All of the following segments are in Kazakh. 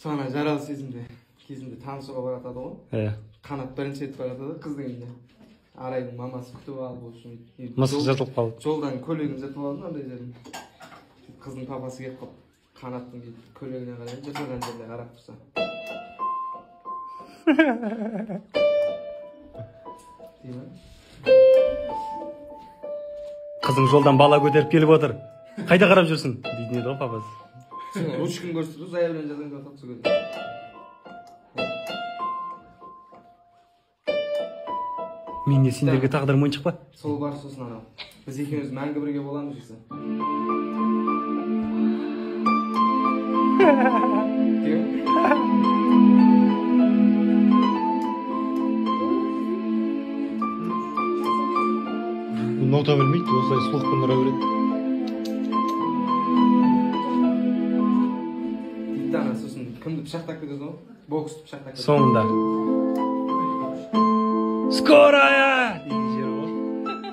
Соны жаралы сезімде кезінде танысуға баратады ғой. Иә. Қанат бірінші рет баратады қыздың үйіне. Арайдың мамасы күтіп алып, в общем, мысық жыртылып қалды. Жолдан көйлегін жыртып алды андай жерін. Қыздың папасы келіп қалып, Қанаттың бүйтіп көйлегіне қарай, жыртылған жеріне қарап тұрса. Қызың жолдан бала көтеріп келіп отыр. Қайда қарап жүрсің? Дейтін еді ғой папасы. Сен ручканы көрсетіп, заявление жазған деп атап сол кезде. Мен не сендерге тағдырым ойыншық па? Сол бар, сосын анау. Біз екеуміз мәңгі бірге боламыз десе. Нота білмейді, осылай слухпен ұра береді. Дейді ана, сосын кімді пышақтап кетеді ғой? Боксты пышақтап кетеді. Соңында. Скорая! Дейтін жері ғой.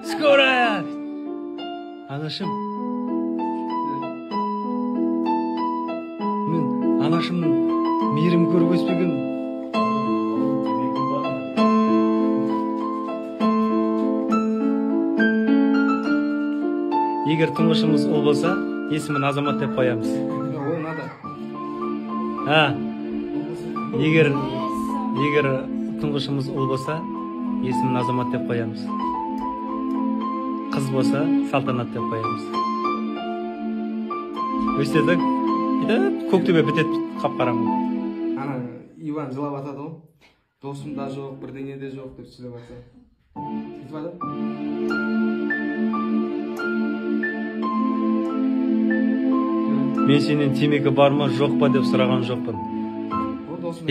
Скорая! Анашым. Мен анашымның мейірім көріп өспеген. Егер тұңғышымыз ұл болса, есімін Азамат деп қоямыз. Ол надо. Егер тұңғышымыз ұл болса, есімін Азамат деп қоямыз. Қыз болса, Салтанат деп қоямыз. Өстеді, бүйтіп көктөбе бітеді, қап-қараңғы. Ана Иван жылап атады ғой. Досым да жоқ, бірдеңе де жоқ деп жылап атса. Бүйтіп атады. Мен сенен темекі бар ма, жоқ па деп сұраған жоқпын. О, досым.